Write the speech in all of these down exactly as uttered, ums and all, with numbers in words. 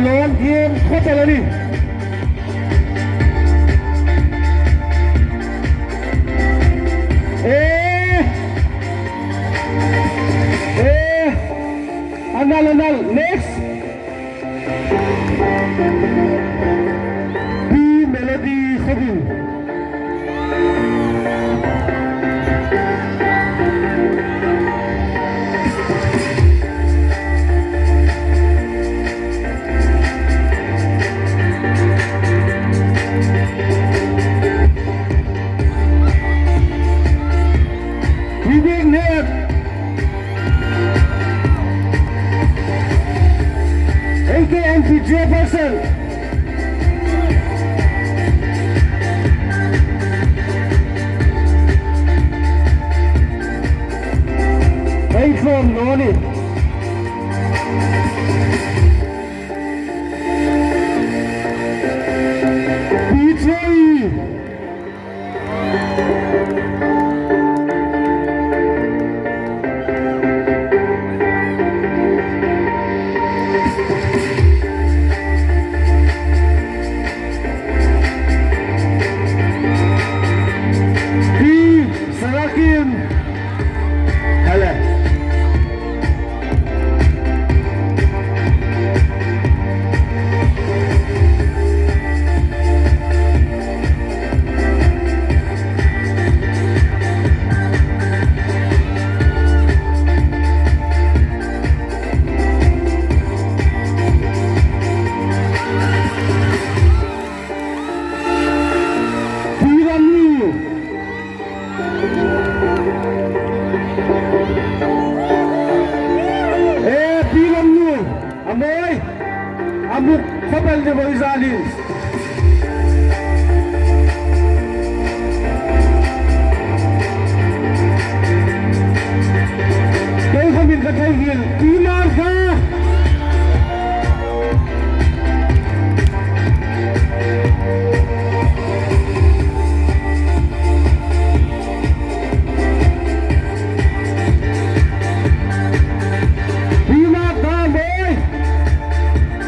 Lon game khotol ahi. Eh. Eh. Anal, anal. Next. Pi Melody Khobung. Vivek Nep. A K M P chairperson. Hei from Noni. P J. Pi Sarakim. Hello. Pi Lamnu. Eh, Pi Lamnu. Amoi. Amuk khopel de boi jalin. Kei khomin kathei hil. Pi Martha. Pi Martha boi.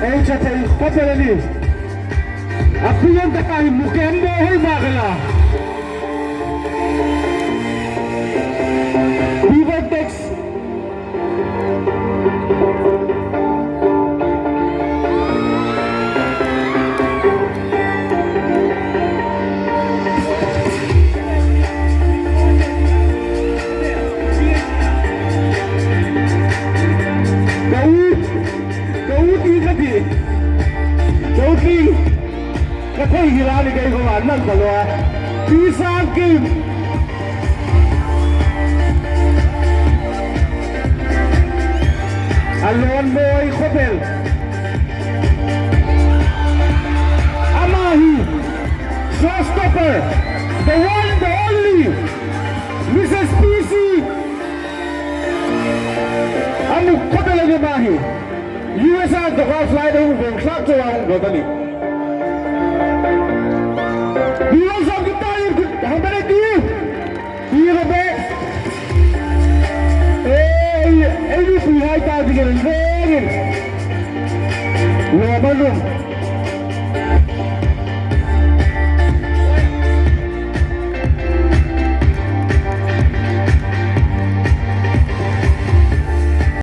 Ei, chathei khopel ahi. Api yan taka hi mukem bo hoi ma kala. Pi Vertex. Ka ut, ka ut i kati. Ka ut i. Kathei hila ni kei ko a nang kalo a. Pi Sangkim. Alon boi khopel. Ama hi showstopper, the one, the only, Missus P C. Amuk khopel ahi ama hi. U S A to ka fly dong dong sak cho ang dong tani. Viewers of the time, how many do you? Pi Robert. Eh, eh, ni pi hai ta di keren keren. Lo balum.